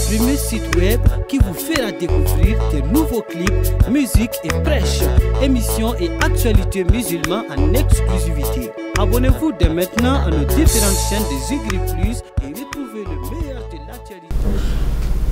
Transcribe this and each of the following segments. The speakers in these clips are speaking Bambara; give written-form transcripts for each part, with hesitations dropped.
premier site web qui vous fera découvrir de nouveaux clips, musique et prêches, émissions et actualités musulmanes en exclusivité. Abonnez-vous dès maintenant à nos différentes chaînes de Zigri Plus et retrouvez le meilleur de l'actualité.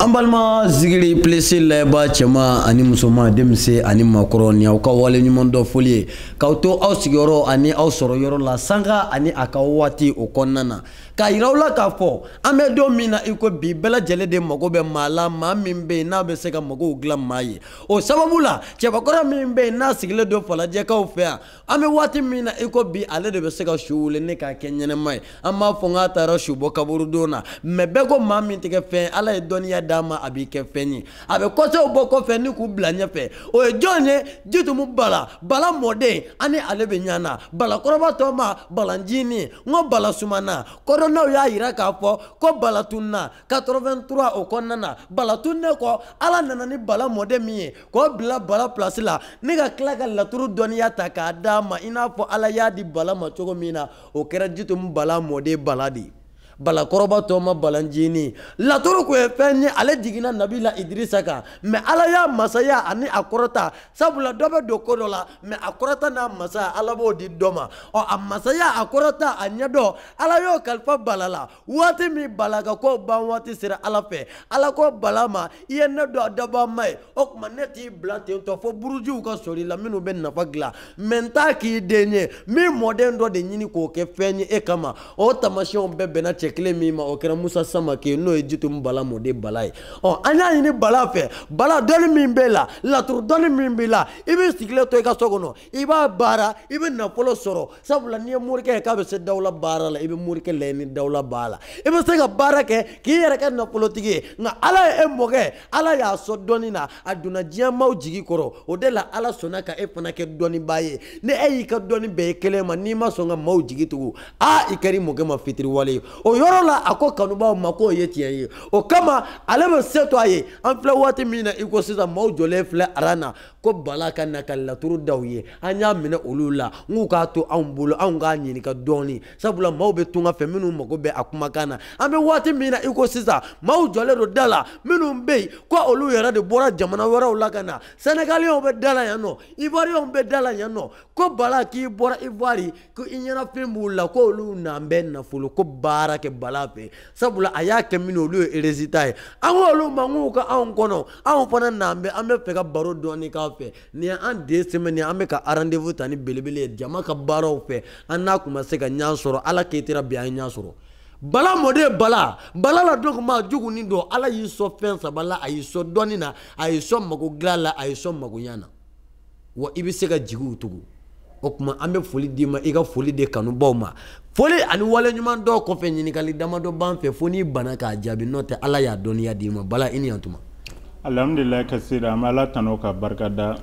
An balima Zigri Plus lajɛba cɛman ani musoman, denmisɛn ani maakɔrɔ, ni aw ka wale ɲuman dɔ foli ye k'aw to aw sigiyɔrɔ ani aw sɔrɔ yɔrɔ la, sanga ani a ka waati o kɔnɔna na, k'a yira aw la k'a fɔ an bɛ don min na i ko bi, bɛɛ lajɛlen de mago bɛ maa la, maa min bɛ yen n'a bɛ se ka magow dilan maa ye. O sababu la, cɛbakɔrɔ min bɛ yen n'a sigilen don Falajɛkaw fɛ yan, an bɛ waati min na i ko bi, ale de bɛ se ka su wuli ne k'a kɛ ɲɛnɛma ye. An b'a fɔ n k'a taara su bɔ kaburudon na, mɛ bɛɛ ko maa min tɛ kɛ fɛn, Ala ye dɔnniya d'a ma, a b'i kɛ fɛn ye, a bɛ kɔsɛw bɔ kɔfɛ ni k'u bila ɲɛfɛ. O ye jɔn ye? Jitumu Bala, Bala mɔden, ani ale bɛ ɲana Balakɔrɔba tɔ ma Balanjini. N ko Bala sumana kɔdɔnnaw y'a yira k'a fɔ ko Bala tunna 83 o kɔnɔna na. Bala tunnen kɔ, Ala nana ni Bala mɔden min ye k'o bila Bala place la, ni ka tila ka laturu dɔnniya ta k'a d'a ma, i n'a fɔ Ala y'a di Bala ma cogo min na. O kɛra Jitumu Bala mɔden Bala de ye, Balakɔrɔba tɔ ma Balanjini. Laturu kun ye fɛn ye, ale jiginna Nabila Idirisa kan, mɛ Ala y'a masaya ani a kɔrɔta, sabula dɔ bɛ don ko dɔ la, mɛ a kɔrɔta n'a masaya, Ala b'o di dɔ ma. Ɔ, a masaya, a kɔrɔta, a ɲɛdɔn, Ala y'o kalifa Bala la. Waati min Bala ka ko ban waati sera Ala fɛ, Ala ko Bala ma: i ye ne dɔn dabama ye, o tuma ne t'i bila ten tɔ fo burujiw ka sɔrɔ i la minnu bɛ nafa dilan, mɛ n t'a k'i den ye, min mɔden dɔ de ɲini k'o kɛ fɛn ye e kama. O taamasiyɛnw bɛɛ bɛnna cɛ kelen min ma, o kɛra Musa Samake, n'o ye Jitumu Bala mɔden Bala ye. Ɔ, an y'a ɲini Bala fɛ. Bala, dɔnni min b'e la, laturu dɔnni min b'i la, i b'i sigilen to i ka so kɔnɔ, i b'a baara, i bɛ nafolo sɔrɔ, sabula n'i ye morikɛ ye k'a bɛ se dawula baara la, i bɛ morikɛ lajɛ ni dawula b'a la, i bɛ se ka baara kɛ k'i yɛrɛ kɛ nafolotigi ye. Nka Ala ye e mɔkɛ, Ala y'a sɔn dɔnni na, a donna diɲɛ maaw jigi kɔrɔ, o de la Ala sɔnna ka e fana kɛ dɔnnibaa ye. Ni e y'i ka dɔnni bɛɛ ye kelen ma, n'i ma sɔn ka maaw jigi tugu, aa, i kɛra i mɔkɛ ma fitiriwale ye. O yɔrɔ la, a ko kanubaw ma k'o ye tiɲɛ ye, o kama ale bɛ se to a ye. An filɛ waati min na i ko sisan, maaw jɔlen filɛ aran na ko Bala ka na ka laturu da u ye. An y'a minɛ olu la, n k'u k'a to anw bolo, anw k'a ɲininka dɔɔni, sabula maaw bɛ tunga fɛ minnu mago bɛ a kumakan na. An bɛ waati min na i ko sisan, maaw jɔlen don da la minnu bɛ yen ko olu yɛrɛ de bɔra jamana wɛrɛw la ka na. Sɛnɛgaliyɛnw bɛ da la yan nɔ, Ivoiriyɛnw bɛ da la yan nɔ, ko Bala k'i bɔra Ivoire, ko i ɲɛnafin b'u la, ko olu n'an bɛ nafolo ko baara kɛ Bala fɛ, sabula a y'a kɛ min olu ye résultat ye. An ko olu ma k'u ka anw kɔnɔ, anw fana n'an bɛ, an bɛ fɛ ka baro dɔɔni k'aw fɛ. Nin ye an den semaine, an bɛ ka rendez-vous ta ni belebele ye jama ka baaraw fɛ, an n'a kun ma se ka ɲan sɔrɔ. Ala k'e tera bi, an ye ɲan sɔrɔ. Bala mɔden Bala, Bala la dɔn kuma jugu ni dɔn, Ala y'i sɔn fɛn saba la: a y'i sɔn dɔnni na, a y'i sɔn mago dilan la, a y'i sɔn magoɲa na, wa i bɛ se ka jigiw tugu. O tuma an bɛ foli d'i ma, i ka foli de kanubaw ma. Foli ani wale ɲuman dɔw kɔfɛ, ɲininkali damadɔ b'an fɛ, fo n'i banna k'a jaabi, n'o tɛ Ala y'a dɔnniya d'i ma. Bala, i ni yan tuma. Alhamdulilayi kasira, an bɛ Ala tanu ka barika da,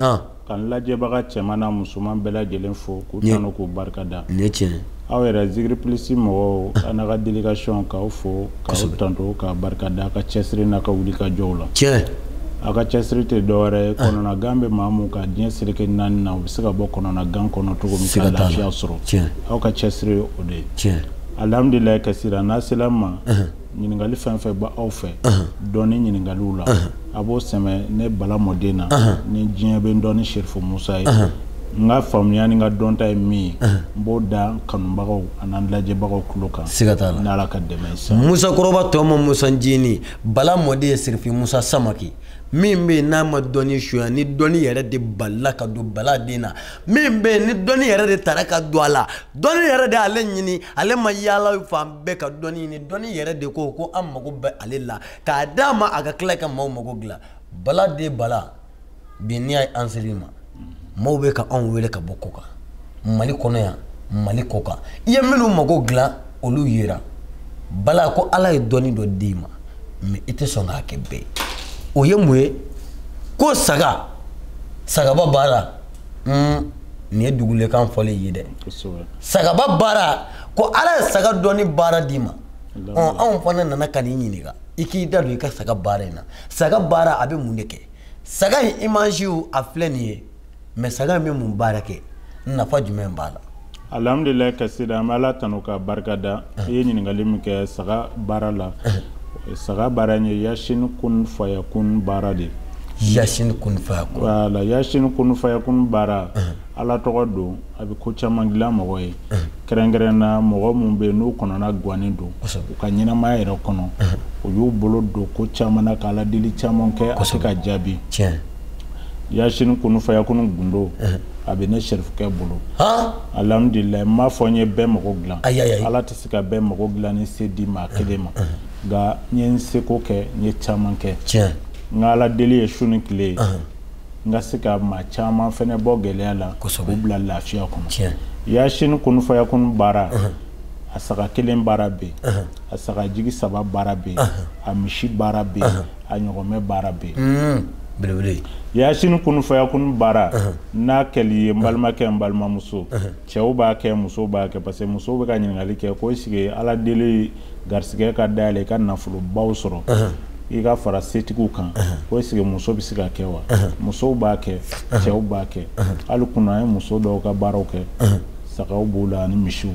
ka n lajɛbaga cɛman n'a musoman bɛɛ lajɛlen fo k'u tanu k'u barika da. Nin ye tiɲɛ ye. Aw yɛrɛ Zigri Plus mɔgɔw a n'a ka délégation, k'aw fo k'aw tanto k'a barika da a ka cɛsiri n'a ka wuli ka jɔw la. Tiɲɛ. Aw ka cɛsiri tɛ dɔwɛrɛ ye, kɔnɔnagan bɛ maa mun kan diɲɛ seleke naani na, u bɛ se ka bɔ kɔnɔnagan kɔnɔ cogo min ka lafiya sɔrɔ. Aw ka cɛsiri ye o de ye. Tiɲɛ. Alhamdulilayi kasira, n'a sera n ma, ɲininkali fɛn fɛn bɛ aw fɛ dɔɔni ɲininkaliw la, a b'o sɛmɛ ne Bala mɔden na, ni diɲɛ bɛ n dɔn ni Serifu Musa ye. N ka faamuya ni n ka dɔnta ye min ye, n b'o da kanubagaw an'an lajɛbagaw tulo kan. Siga t'a la. N'Ala ka dɛmɛ ye sa. Musa Kɔrɔba tɔ ma Musa Njini, Bala mɔden ye Serifu Musa Samake, min bɛ yen n'a ma dɔnni sunya, ni dɔnni yɛrɛ de balila ka don Bala den na, min bɛ yen ni dɔnni yɛrɛ de taara ka don a la, dɔnni yɛrɛ de ale ɲini, ale ma yaala fan bɛɛ ka dɔnni ɲini, dɔnni yɛrɛ de ko ko an mago bɛ ale la k'a d'a ma, a ka tila ka maaw mago dilan. Bala den Bala, bi n'i y'a ye an ser'i ma, maaw bɛ ka anw wele ka bɔ kɔ kan, Mali kɔnɔ yan, Mali kɔ kan, i ye minnu mago dilan olu yera. Bala, ko Ala ye dɔnni dɔ d'i ma, mɛ i tɛ sɔn k'a kɛ bɛɛ ye. O ye mun ye? Ko saga, sagaba baara, nin ye dugulekan fɔlen ye dɛ. Sagaba baara, ko Ala ye saga dɔnni baara d'i ma. Ɔ, anw fana nana ka n'i ɲininka, i k'i da don i ka saga baara in na. Saga baara, a bɛ mun de kɛ? Saga in image a filɛ nin ye, mɛ saga in bɛ mun baara kɛ? Nafa jumɛn b'a la? Alhamdulilayi kasira, an bɛ Ala tanu ka barika da. I ye ɲininkali min kɛ saga baara la, Saga baara in ye Yasini kun fayakun baara de. Yasini kun fayakun. Voilà, Yasini kun fayakun baara. Ala tɔgɔ don, a bɛ ko caman dilan mɔgɔ ye. Kɛrɛnkɛrɛn na mɔgɔ minnu bɛ yen n'u kɔnɔna gannen don, u ka ɲɛnamaya yɛrɛ kɔnɔ, u y'u bolo don ko caman na ka ala deli caman kɛ, a tɛ ka jaabi. Tiɲɛ. Yasini kun fayakun gundo, a bɛ ne Serifukɛ bolo. Alhamdulilayi, n m'a fɔ n ye bɛɛ mago dilan. Ala tɛ se ka bɛɛ mago dilan ni se di maa kelen ma. Nka n ye n seko kɛ, n ye caman kɛ. Tiɲɛ. N ka ala deli ye su ni tile ye. N ka se ka maa caman fɛnɛ bɔ gɛlɛya la, k'u bila lafiya kɔnɔ. Yasini kun fayakun baara, a saga kelen baara bɛ yen, a saga jigi 3 baara bɛ yen, a misi baara bɛ yen, a ɲɔgɔmɛ baara bɛ yen. Belebele. Yasini kun fayakun baara, n'a kɛli ye n balimakɛ, n balimamuso, cɛw b'a kɛ, musow b'a kɛ, parce que musow bɛ ka ɲininkali kɛ ko est-ce que ala deli garisɛgɛ ka dayɛlɛ i ka nafolobaw sɔrɔ, i ka fara setigiw kan, ko est-ce que muso bɛ se ka kɛ wa? Musow b'a kɛ, cɛw b'a kɛ. Hali kunun an ye muso dɔw ka baaraw kɛ, sagaw b'o la ani misiw.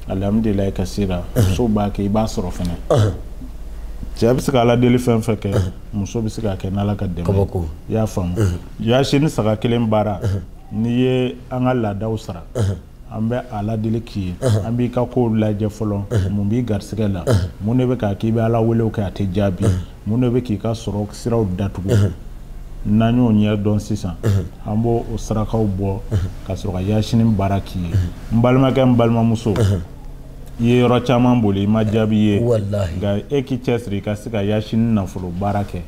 Alhamdulilayi kasira, musow b'a kɛ, i b'a sɔrɔ fɛnɛ. Cɛ bɛ se ka ala deli fɛn fɛn kɛ, muso bɛ se k'a kɛ n'ala ka dɛmɛ. I y'a faamu? Yasini saga kelen baara, n'i ye an ka laadaw sara, an bɛ ala deli k'i ye, an b'i ka kow lajɛ fɔlɔ, mun b'i garisɛgɛ la, mun de bɛ k'a k'i bɛ ala wele kɛ a tɛ jaabi, mun de bɛ k'i ka sɔrɔ siraw datugu. N'an y'o ɲɛ dɔn sisan, an b'o o sarakaw bɔ ka sɔrɔ ka Yasini baara k'i ye. N balimakɛ, n balimamuso, i ye yɔrɔ caman boli, i ma jaabi ye. Nka e k'i cɛsiri i ka se ka Yasini nafolo baara kɛ,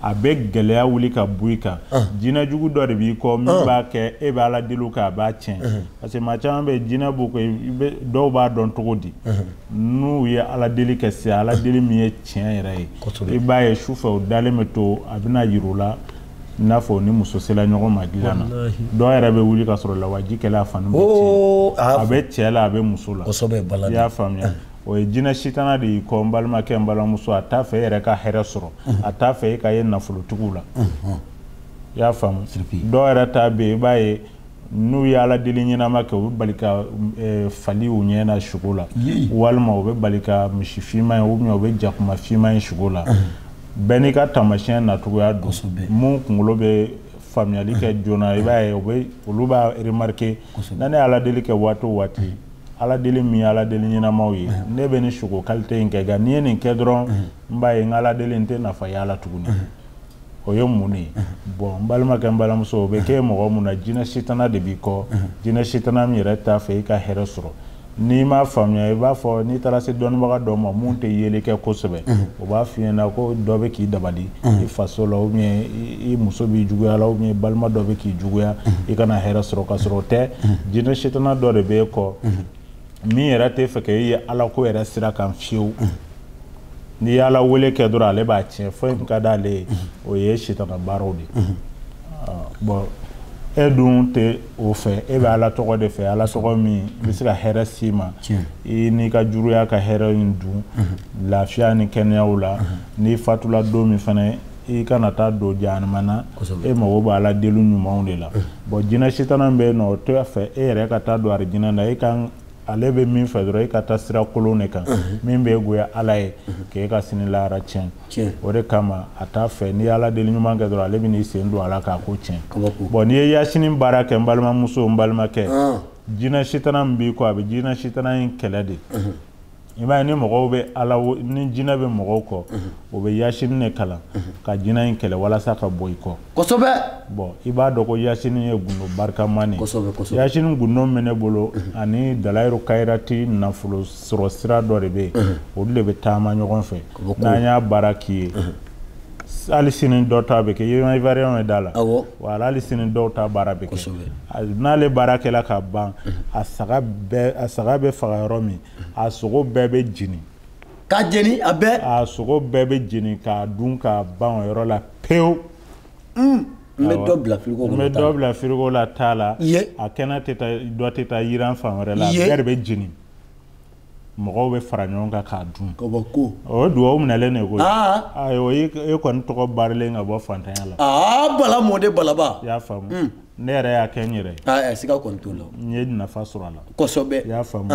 a bɛ gɛlɛya wuli ka bɔ i kan. Jinɛ jugu dɔ de b'i kɔ min b'a kɛ e bɛ ala deli kɛ a b'a tiɲɛ. Parce que maa caman bɛ yen, jinɛ b'u kɔ, dɔw b'a dɔn cogo di n'u ye ala deli kɛ sisan, ala deli min ye tiɲɛ yɛrɛ ye, i b'a ye sufɛ u dalen bɛ to, a bɛna yir'u la n'a fɔ ni muso sera ɲɔgɔn ma dilan na, dɔw yɛrɛ bɛ wuli ka sɔrɔ lawaji kɛla a fani bɛ tiɲɛ, a bɛ cɛ la, a bɛ muso la. I y'a faamuya? O ye jinɛ sitana de y'i kɔ, n balimakɛ, n balimamuso, a t'a fɛ e yɛrɛ ka hɛrɛ sɔrɔ, a t'a fɛ e ka ye nafolotigiw la. I y'a faamu? Dɔw yɛrɛ ta bɛ yen, i b'a ye n'u ye ala deli ɲɛnama kɛ, u bɛ bali ka fali u ɲɛ na sugo la, walima u bɛ bali ka misi finman ye, ou bien u bɛ jakuma finman ye sugo la. Bɛɛ n'i ka taamasiyɛn nacogoya don. Mun kunkolo bɛ faamuyali kɛ joona, i b'a ye olu b'a remarquer. Na ne ye ala deli kɛ waati o waati, ala deli min ye ala deli ɲɛnamaw ye, ne bɛ nin sogo qualité in kɛ, nka n'i ye nin kɛ dɔrɔn, n b'a ye n ka ala deli n tɛ nafa y'a la tuguni. O ye mun de ye? Bon, n balimakɛ, n balimamuso, o bɛ kɛ mɔgɔ mun na, jinɛ sitana de b'i kɔ, jinɛ sitana min yɛrɛ t'a fɛ i ka hɛrɛ sɔrɔ. N'i m'a faamuya, i b'a fɔ n'i taara se dɔnnibaga dɔ ma mun tɛ yeli kɛ kosɛbɛ, o b'a f'i ɲɛna ko dɔ bɛ k'i dabali i faso la, ou bien i muso b'i juguya la, ou bien balima dɔ bɛ k'i juguya, i kana hɛrɛ sɔrɔ. Ka sɔrɔ o tɛ, jinɛ sitana dɔ de b'e kɔ min yɛrɛ tɛ fɛ k'e ye ala ko yɛrɛ sira kan fiyewu. N'i ye ala wele kɛ dɔrɔn, ale b'a tiɲɛ. Fɛn min ka d'ale ye, o ye sitana baaraw de ye. Bon, e dun tɛ o fɛ, e bɛ ala tɔgɔ de fɛ, ala tɔgɔ min bɛ se ka hɛrɛ s'i ma, i n'i ka juruya ka hɛrɛ in dun lafiya ni kɛnɛyaw la. N'i fatula don min fana, i kana taa don jahanama na, e mago bɛ ala deli ɲumanw de la. Bon, jinɛ sitana bɛ yen nɔ, o tɛ fɛ e yɛrɛ ka taa don arijinɛ na, e kan ale bɛ min fɛ dɔrɔn, e ka taa sira kolon de kan min bɛ goya ala ye k'e ka sini lahara tiɲɛ. O de kama a t'a fɛ n'i ye ala deli ɲuman kɛ dɔrɔn, ale bɛ n'i sen don a la k'a ko tiɲɛ. Bon, n'i ye Yasini baara kɛ, n balimamuso, n balimakɛ, jinɛ sitana min b'i kɔ, a bɛ jinɛ sitana in kɛlɛ de. I b'a ye ni mɔgɔw bɛ ala, ni jinɛ bɛ mɔgɔw kɔ, o bɛ Yasini de kalan ka jinɛ in kɛlɛ walasa ka bɔ i kɔ. Kosɛbɛ. Bon, i b'a dɔn ko Yasini ye gundo barikama de ye. Kosɛbɛ. Yasini gundo min bɛ ne bolo, ani Dalayiru Kayirati nafolo sɔrɔ sira dɔ de bɛ yen, olu de bɛ taama ɲɔgɔn fɛ. N'an y'a baara k'i ye, hali sini dɔ ta bɛ kɛ, i ye da la. Wala hali sini dɔw ta baara bɛ kɛ. N'ale baara kɛla ka ban, a saga bɛ faga yɔrɔ min, a sogo bɛɛ bɛ jeni. Ka jeni a bɛɛ? A sogo bɛɛ bɛ jeni k'a dun k'a ban o yɔrɔ la pewu. N bɛ dɔ bila frigo kɔnɔ. N bɛ dɔ bila frigo la t'a la. A kɛnɛ tɛ taa, dɔ tɛ taa yiran fan wɛrɛ la, a bɛɛ de bɛ jeni. Mɔgɔw bɛ fara ɲɔgɔn kan k'a dun. Kabako. O ye duwawu minɛlen de ye koyi. Ayiwa, e kɔni tɔgɔ baarilen ka bɔ fantanya la. Bala mɔden balaba. I y'a faamu. Ne yɛrɛ y'a kɛ n yɛrɛ ye. Siga kɔni t'o la. N ye nafa sɔrɔ a la. Kosɛbɛ. I y'a faamu.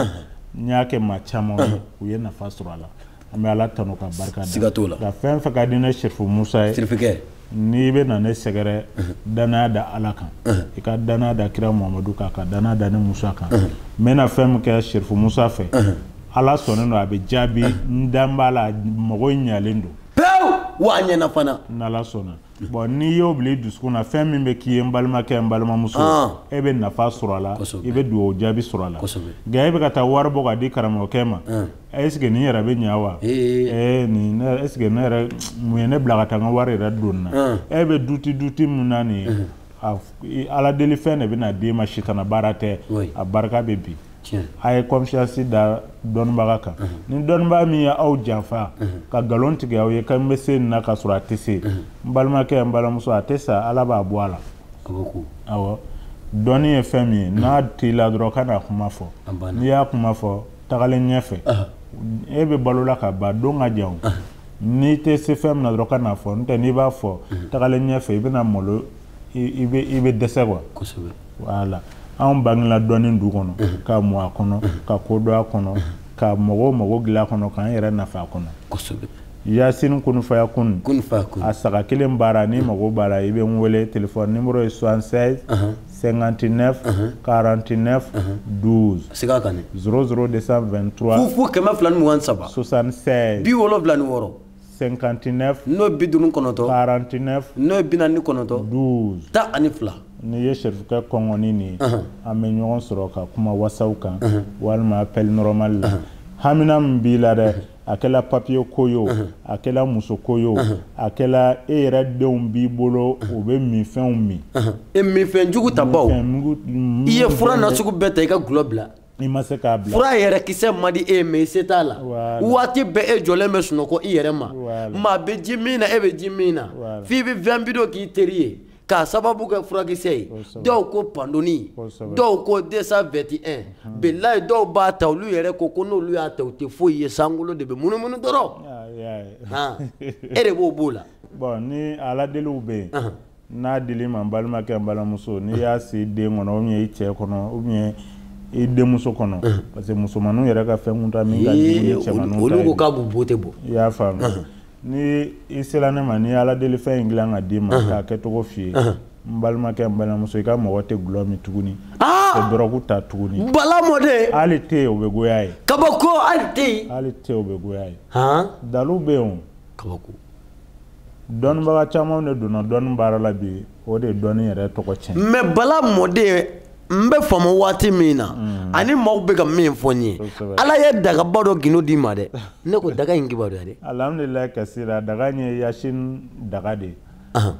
N y'a kɛ maa caman ye, u ye nafa sɔrɔ a la. An bɛ Ala tanu ka barika da. Siga t'o la. Nka fɛn fɛn ka di ne Serifu Musa ye. Serifukɛ. N'i bɛ na ne sɛgɛrɛ, danaya da Ala kan. I ka danaya da Kira Muhamadu kan, ka danaya da ne Musa kan. N bɛna fɛn min kɛ Serifu Musa fɛ, Ala sɔnnen don, a bɛ jaabi, n dan b'a la, mɔgɔ ɲalen don. Pewu, wa a ɲɛna fana. N'Ala sɔnna. Bon, n'i y'o bila i dusukun na, fɛn min bɛ k'i ye, n balimakɛ, n balimamuso, e bɛ nafa sɔrɔ a la, i bɛ dugawu jaabi sɔrɔ a la. Nka e bɛ ka taa wari bɔ ka di karamɔgɔkɛ ma, est ce que nin yɛrɛ bɛ ɲa wa? Nin est ce que ne yɛrɛ mun ye ne bila ka taa n ka wari yɛrɛ don nin na? E bɛ duti mun na nin ye, Ala deli fɛn de bɛ na d'e ma, sitana baara tɛ, a barika bɛ bin. A ye confiance da dɔnnibaga kan. Ni dɔnnibaga min ye aw janfa ka nkalon tigɛ aw ye k'an bɛ se nin na ka sɔrɔ a tɛ se, n balimakɛ, n balimamuso, a tɛ sa, Ala b'a bɔ a la. Awɔ, dɔnni ye fɛn min ye, n'a t'i la dɔrɔn ka n'a kuma fɔ. N'i y'a kuma fɔ, tagalen ɲɛfɛ, e bɛ balo la ka ban, don ka jan o. N'i tɛ se fɛn min na dɔrɔn ka n'a fɔ, n'o tɛ n'i b'a fɔ tagalen ɲɛfɛ, i bɛna malo, i bɛ dɛsɛ quoi. Voilà. Anw bangela dɔɔnin du kɔnɔ, ka mɔ a kɔnɔ, ka ko dɔn a kɔnɔ, ka mɔgɔw mago dilan a kɔnɔ, k'an yɛrɛ nafa a kɔnɔ. Yasini kunfaya kun, a saga kelen baara, ni mago b'a la, i bɛ n wele, téléphone numéro ye 76 59 49 12. Segin a kan dɛ. 00 223. Fu 223. 76. 76. 59. N'o ye 59. 49. N'o ye 49. 12. 12. N'i ye Serifukɛ kɔngɔni nin ye, an bɛ ɲɔgɔn sɔrɔ ka kuma wasaw kan, walima appel normal la. Hamina min b'i la dɛ, a kɛla papier ko ye o, a kɛla muso ko ye o, a kɛla e yɛrɛ denw b'i bolo, u bɛ minfɛnw min. E minfɛn jugu ta baw, i ye fura nasugu bɛɛ ta, i ka gulɔ bila. I ma se k'a bila. Fura yɛrɛ kisɛ man di e ye, mais i se t'a la. Waati bɛɛ e jɔlen bɛ sunɔgɔ i yɛrɛ ma. Maa bɛ ji min na, e bɛ ji min na. F'i bɛ 20 bidon k'i teri ye. K'a sababu kɛ furakisɛ ye. Dɔw ko pandoni, dɔw ko 221. Bilayi dɔw b'a ta, olu yɛrɛ ko ko n'olu y'a ta u tɛ foyi ye, sankolo de bɛ munumunu dɔrɔn. E de b'o b'o la. Bon, ni Ala deliw bɛ yen, n'a dil'i ma, n balimakɛ, n balimamuso, n'i y'a se den kɔnɔ, ou bien i cɛ kɔnɔ, ou bien i denmuso kɔnɔ, parce que musomaninw yɛrɛ ka fɛn kuntan min ka jugu ni cɛmaninw ta ye. Olu ko k'a b'u bo tɛ bɔ. I y'a faamu. Ni i sera ne ma, n'i ye Ala deli fɛn in dilan ka d'i ma, k'a kɛcogo f'i ye, n balimakɛ, n balimamuso, i ka mɔgɔ tɛ gulɔ min tuguni, tɛ dɔrɔgu ta tuguni. Bala mɔden. Hali te o bɛ goya ye. Kabako, hali te. Hali te o bɛ goya ye. Dalu bɛ yen o. Kabako. Dɔnnibaga caman de donna dɔnni baara la bi, o de ye dɔnni yɛrɛ tɔgɔ tiɲɛ. Mais Bala mɔden, n bɛ faamu waati min na, ani maaw bɛ ka min fɔ n ye, Ala ye dagaba dɔ gindo d'i ma dɛ. Ne ko daga in kibaruya dɛ. Alhamdulilayi kasira, daga in ye Yasini daga de ye.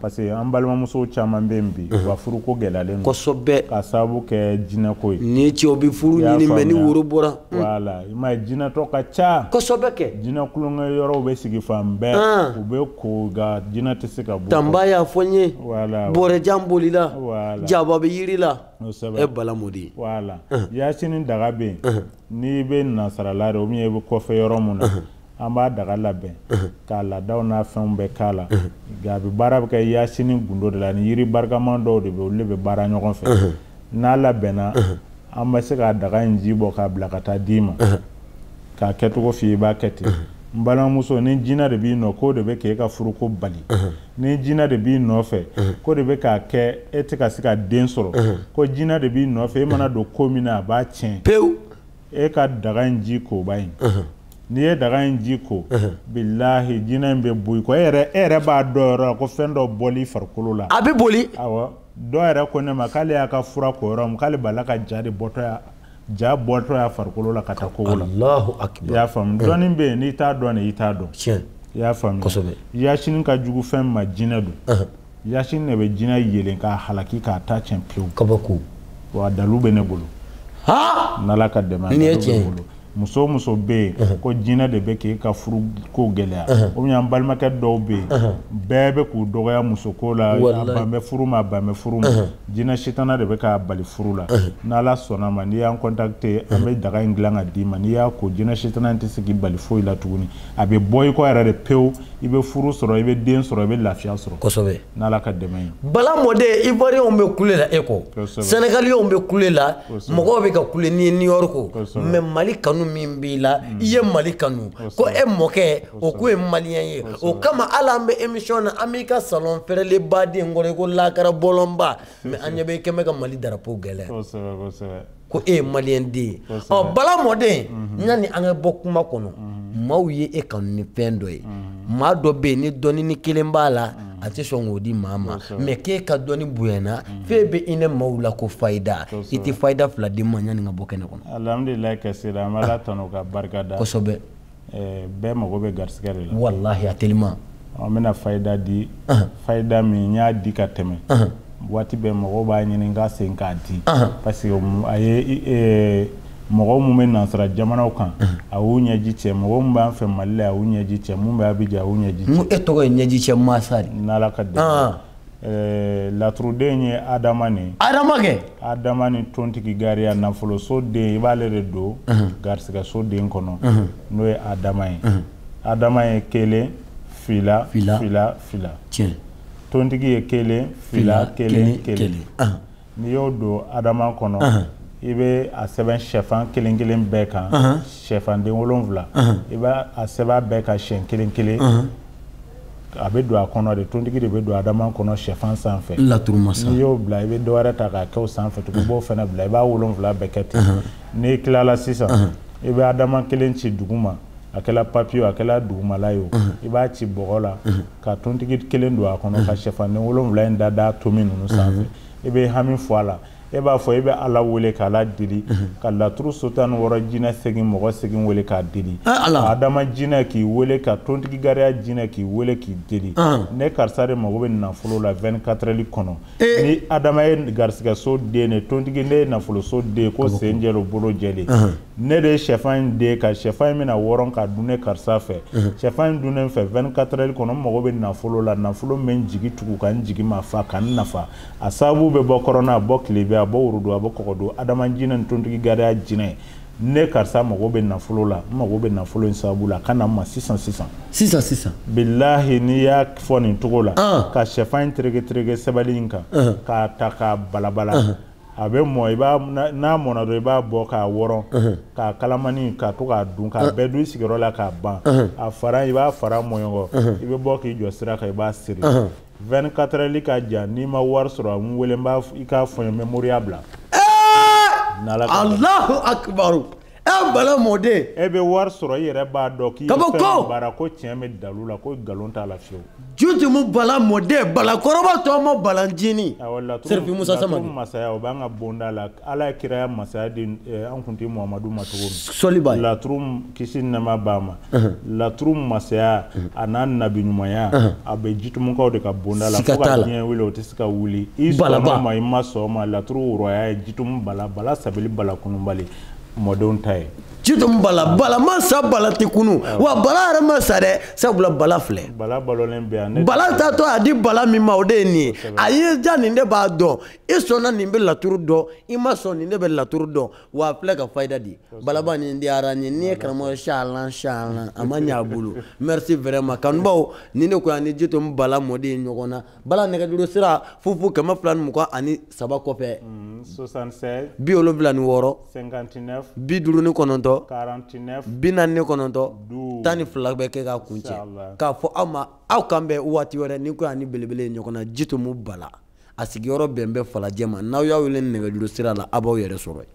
Parce que an balimamusow caman bɛ yen bi, u ka furuko gɛlɛyalen don. Kosɛbɛ. Ka sababu kɛ jinɛko ye. Ni cɛw bɛ furu ɲini mɛ ni woro bɔra. Voilà, i m'a ye jinɛtɔ ka ca. Kosɛbɛ kɛ. Jinɛ kulonkɛ yɔrɔw bɛ sigi fan bɛɛ. U bɛ ko nka jinɛ tɛ se ka bɔ. Tanba y'a fɔ n ye. Voilà. Bɔrɛjan bolila. Voilà. Jaba bɛ yiri la. Kosɛbɛ. E Bala mɔden. Voilà. Yasini daga bɛ yen. N'i bɛ nasarala de, ou bien i bɛ kɔfɛ yɔrɔ mun na. An b'a daga labɛn k'a laadaw n'a fɛnw bɛɛ k'a la, nka a bɛ baara bɛ kɛ Yasini gundo de la, ni yiri barikama dɔw de bɛ, olu de bɛ baara ɲɔgɔn fɛ. N'a labɛnna, an bɛ se k'a daga in ji bɔ k'a bila ka taa d'i ma, k'a kɛcogo f'i ye, i b'a kɛ ten. N balimamuso, ni jinɛ de b'i nɔ, k'o de bɛ k'e ka furuko bali. Ni jinɛ de b'i nɔfɛ, k'o de bɛ k'a kɛ e tɛ ka se ka den sɔrɔ, ko jinɛ de b'i nɔfɛ, e mana don ko min na a b'a tiɲɛ pewu. E ka daga in ji koba in, n'i ye daga in ji ko, bilahi jinɛ in bɛ bɔ i kɔ. E yɛrɛ b'a dɔn yɔrɔ la ko fɛn dɔ bɔl'i farikolo la. A bɛ boli. Awɔ, dɔw yɛrɛ ko ne ma k'ale y'a ka fura ko yɔrɔ min, k'ale b'a la ka ja de bɔtɔ ya, ja bɔtɔ ya farikolo la ka taa kogo la. Alahu akibar. I y'a faamu. Dɔnni bɛ yen, n'i t'a dɔn de, i t'a dɔn. Tiɲɛ. I y'a faamu. Kosɛbɛ. Yasini ka jugu fɛn ma, jinɛ don. Yasini de bɛ jinɛ yelen k'a halaki k'a ta tiɲɛ pewu. Kabako. Wa dalu bɛ ne bolo. N'Ala ka dɛmɛ. Nin ye tiɲɛ ye. Muso muso bɛ yen ko jinɛ de bɛ k'e ka furu ko gɛlɛya, ou bien an balimakɛ dɔw bɛ yen, bɛɛ bɛ k'u dɔgɔya musoko la, a ban bɛ furu ma, a ban bɛ furu ma, jinɛ sitana de bɛ k'a bali furu la. N'Ala sɔnna ma, n'i y'an contacter, an bɛ daga in dilan ka d'i ma. N'i y'a ko, jinɛ sitana in tɛ se k'i bali foyi la tuguni, a bɛ bɔ i kɔ yɛrɛ de pewu. I bɛ furu sɔrɔ, i bɛ den sɔrɔ, i bɛ lafiya sɔrɔ. Kosɛbɛ. N'Ala ka dɛmɛ ye. Bala mɔden, Ivoiriyɛnw bɛ kule la e kɔ, Sénégaliyɛnw bɛ kule la, mɔgɔw bɛ ka kule n'i ye New York, mais Mali kanu min b'i la, i ye Mali kanu ko e mɔkɛ o k'o ye maliyɛn ye. O kama hali an bɛ émission na, an b'i ka salon fɛrɛlenba den kɔrɔ i ko lakara bɔlɔnba, mais an ɲɛ bɛ i kɛn bɛ ka Mali drapeau gɛlɛya. Kosɛbɛ, kosɛbɛ. Ko e ye maliyɛn den ye. Ɔ Bala mɔden, yanni an ka bɔ kuma kɔnɔ, maaw ye e kanu ni fɛn dɔ ye. Maa dɔ bɛ yen ni dɔnni ni kelen b'a la, a tɛ sɔn k'o di maa ma, mais k'e ka dɔnni bonyana f'e bɛ hinɛ maaw la ko fayida. I tɛ fayida fila di ma yanni ka bɔ kɛnɛ kɔnɔ. Alhamdulilayi Kasira, an bɛ Ala tanu ka barika da. Kosɛbɛ. Bɛɛ mago bɛ garisɛgɛ de la. Walahi a teliman. An bɛna fayida di, fayida min n y'a di ka tɛmɛ. Waati bɛɛ mɔgɔw b'a ɲini n ka segin k'a di. Parce que a ye mɔgɔ mun bɛ nansara jamanaw kan, a y'u ɲɛji cɛ. Mɔgɔ mun b'an fɛ Mali la, a y'u ɲɛji cɛ. Mun bɛ Abidjan, a y'u ɲɛji cɛ. N ko e tɔgɔ ye ɲɛji cɛ masa de. N'Ala ka dɛmɛ. Laturuden ye Adama nin. Adama kɛ. Adama ni tontigi gariya nafoloso den, i b'ale de don garisigɛso den kɔnɔ, n'o ye Adama ye. Adama ye 1 2 2 2. Tiɲɛ. Tontigi ye 1 2 1 1. N'i y'o don Adama kɔnɔ, i bɛ a sɛbɛn sɛfan kelen kelen bɛɛ kan, sɛfanden 7. I b'a a sɛbɛn bɛɛ kan siɲɛ kelen kelen. A bɛ don a kɔnɔ de, tontigi de bɛ don Adama kɔnɔ sɛfan sanfɛ. Laturu masa. N'i y'o bila, i bɛ dɔ wɛrɛ ta k'a kɛ o sanfɛ tugun, i b'o fana bila, i b'a 7 bɛɛ kɛ ten. N'i tilala sisan, i bɛ Adama kelen ci duguma. A kɛla papiye, a kɛla dugumala ye o, i b'a ci bɔgɔ la ka tontigi kelen don a kɔnɔ, ka sɛfanden 7 in da tomi ninnu sanfɛ. I bɛ hami fɔ a la. E b'a fɔ i bɛ Ala wele k'Ala deli, ka laturu so 16 jinɛ segin mɔgɔ segin wele k'a deli. Adama jinɛ k'i wele, ka tontigi gariya jinɛ k'i wele k'i deli. Ne karisa de mago bɛ nafolo la 24 heures kɔnɔ. Ni Adama ye garisigɛso den de, tontigi ne ye nafoloso den, ko sen jɛlen bolo jɛlen. Ne de ye sɛfan in den, ka sɛfan in bɛna wɔrɔn ka dun ne karisa fɛ. Sɛfan in dunnen fɛ 24 heures kɔnɔ, n mago bɛ nafolo la, nafolo min bɛ n jigi tugu ka n jigi ma fa ka n nafa. A sababu bɛ bɔ kɔrɔn na, a bɔ tilebin, a bɔ worodugu, a bɔ kɔgɔdo. Adama jinɛ ni tontigi gariya jinɛ. Ne karisa mago bɛ nafolo la, n mago bɛ nafolo in sababu la, ka na n ma sisan sisan. Sisan sisan. Bilahi n'i y'a fɔ nin cogo la, ka sɛfan in tereke tereke sɛbɛnni in kan, k'a ta k'a balabala. A bɛ mɔ, i b'a n'a mɔna dɔrɔn i b'a bɔ k'a wɔrɔn, k'a kalamani k'a to k'a dun, k'a bɛɛ dun i sigiyɔrɔ la k'a ban. A fara, i b'a fara mɔɲɔgɔn, i bɛ bɔ k'i jɔ sira kan, i b'a siri. 24 heures ka jan, n'i ma wari sɔrɔ, n wele n b'a i k'a fɔ n ye, n bɛ moriya bila. Allahu akbar. E Bala mɔden. E bɛ wari sɔrɔ, i yɛrɛ b'a dɔn k'i ye fɛn baara, ko tiɲɛ bɛ dalu la, ko nkalon t'a la fiyewu. Jutumu Bala mɔden, Balakɔrɔba tɔ ma Balanjini. Awɔ, laturu masaya o b'an ka bonda la. Ala ye kiraya masaya di an kuntigi Muhamadu ma cogo min. Sɔliba. Laturu kisi ni nɛɛma b'a ma. Laturu masaya a n'a nabi ɲumanya, a bɛ jitumukaw de ka bonda la. Fo ka diɲɛ wuli, o tɛ se ka wuli. I sɔnna ma, i ma sɔn ma, laturu woroya ye jitumu bala, bala sabali, bala kununbali. Mɔdenw ta ye. Jitumu bala, bala ma sa, bala tɛ kunu. Wa bala yɛrɛ ma sa dɛ, sabula bala filɛ. Bala balolen bɛ yan. Bala tatɔ a di bala min ma, o de ye nin ye. A ye ja nin de b'a dɔn. I sɔnna nin bɛ laturu dɔn, i ma sɔn nin de bɛ laturu dɔn. Wa a filɛ ka fayida di. Balaba nin diyara n ye, n'i ye karamɔgɔ salan salan, a ma ɲɛ a bolo. Merci vraiment. Kanubaw, nin de ko yan ni Jitumu Bala mɔden ye ɲɔgɔn na. Bala nɛgɛjuru sira 00 223 kɔfɛ. 76 76 59 59 49 49 12 bɛ kɛ k'a kuncɛ. K'a fɔ aw ma, aw kan bɛn waati wɛrɛ ni ko yan ni belebele ye ɲɔgɔn na. Jitumu Bala, a sigiyɔrɔ bɛn bɛ Falajɛ ma. N'aw y'a wele nɛgɛjuru sira la, aw b'aw yɛrɛ sɔrɔ yen.